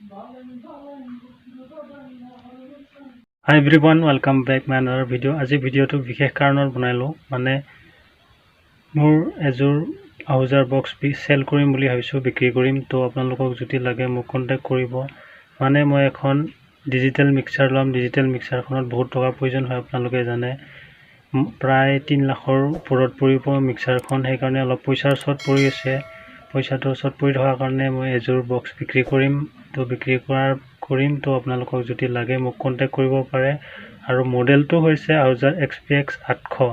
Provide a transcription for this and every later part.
Hi everyone, welcome back my another video. আজি ভিডিঅ'টো বিশেষ কাৰণত বনালোঁ, মানে মোৰ এযোৰ আহুজাৰ বক্স চেল কৰিম বুলি ভাবিছোঁ, বিক্ৰী কৰিম। তো আপোনালোকক যদি লাগে মোক কণ্টেক্ট কৰিব। মানে মই এখন ডিজিটেল মিক্সাৰ ল'ম। ডিজিটেল মিক্সাৰখনত বহুত টকাৰ প্ৰয়োজন হয়, আপোনালোকে জানে। প্ৰায় 3 লাখৰ ওপৰত পৰিব মিক্সাৰখন। সেইকাৰণে অলপ পইচাৰ চৰ্ট পৰি আছে। পইচাটো চৰ্ট পৰি থকাৰ কাৰণে মই এযোৰ বক্স বিক্ৰী কৰিম। তো বিক্ৰী কৰিম। তো আপোনালোকক যদি লাগে মোক কণ্টেক্ট কৰিব পাৰে। আৰু মডেলটো হৈছে আহুজাৰ XPX 800।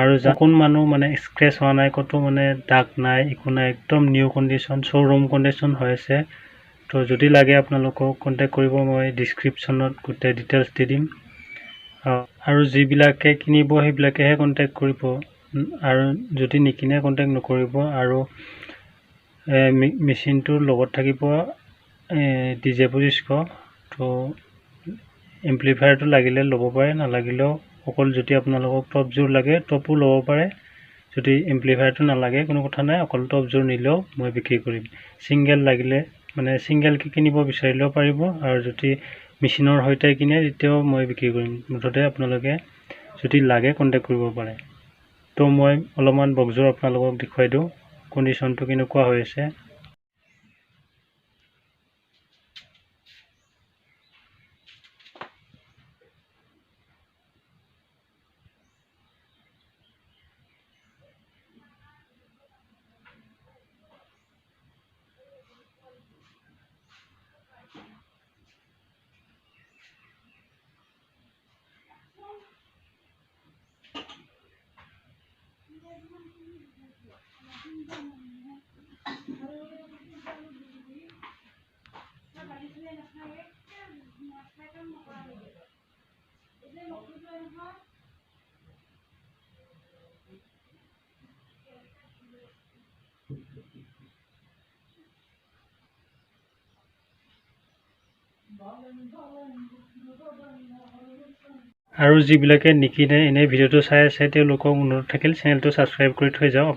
আৰু কোন মানুহ মানে স্ক্ৰেচ হোৱা নাই, ক'তো মানে দাগ নাই, একো নাই, একদম নিউ কণ্ডিশ্যন, শ্ব'ৰুম কণ্ডিশ্যন হৈ আছে। তো যদি লাগে আপোনালোকক কণ্টেক্ট কৰিব, মই ডিছক্ৰিপশ্যনত গোটেই ডিটেইলছ দি দিম। আৰু যিবিলাকে কিনিব সেইবিলাকেহে কণ্টেক্ট কৰিব, আৰু যদি নিকিনে কণ্টেক্ট নকৰিব। আৰু মেচিনটোৰ লগত থাকিব ডিজে 2500। তো এম্প্লিফায়াৰটো লাগিলে ল'ব পাৰে, নালাগিলেও অকল যদি আপোনালোকক টপযোৰ লাগে টপো ল'ব পাৰে। যদি এম্প্লিফায়াৰটো নালাগে কোনো কথা নাই, অকল টপযোৰ নিলেও মই বিক্ৰী কৰিম। ছিংগেল লাগিলে মানে ছিংগেলকৈ কিনিব বিচাৰিলেও পাৰিব, আৰু যদি মেচিনৰ সৈতে কিনে তেতিয়াও মই বিক্ৰী কৰিম। মুঠতে আপোনালোকে যদি লাগে কণ্টেক্ট কৰিব পাৰে। তো মই অলপমান বক্সযোৰ আপোনালোকক দেখুৱাই দিওঁ, কণ্ডিশ্যনটো কেনেকুৱা হৈ আছে। আৰু যিবিলাকে নিকিনে এনেই ভিডিঅ'টো চাই আছে, তেওঁলোকক অনুৰোধ থাকিল চেনেলটো ছাবস্ক্ৰাইব কৰি থৈ যাওক।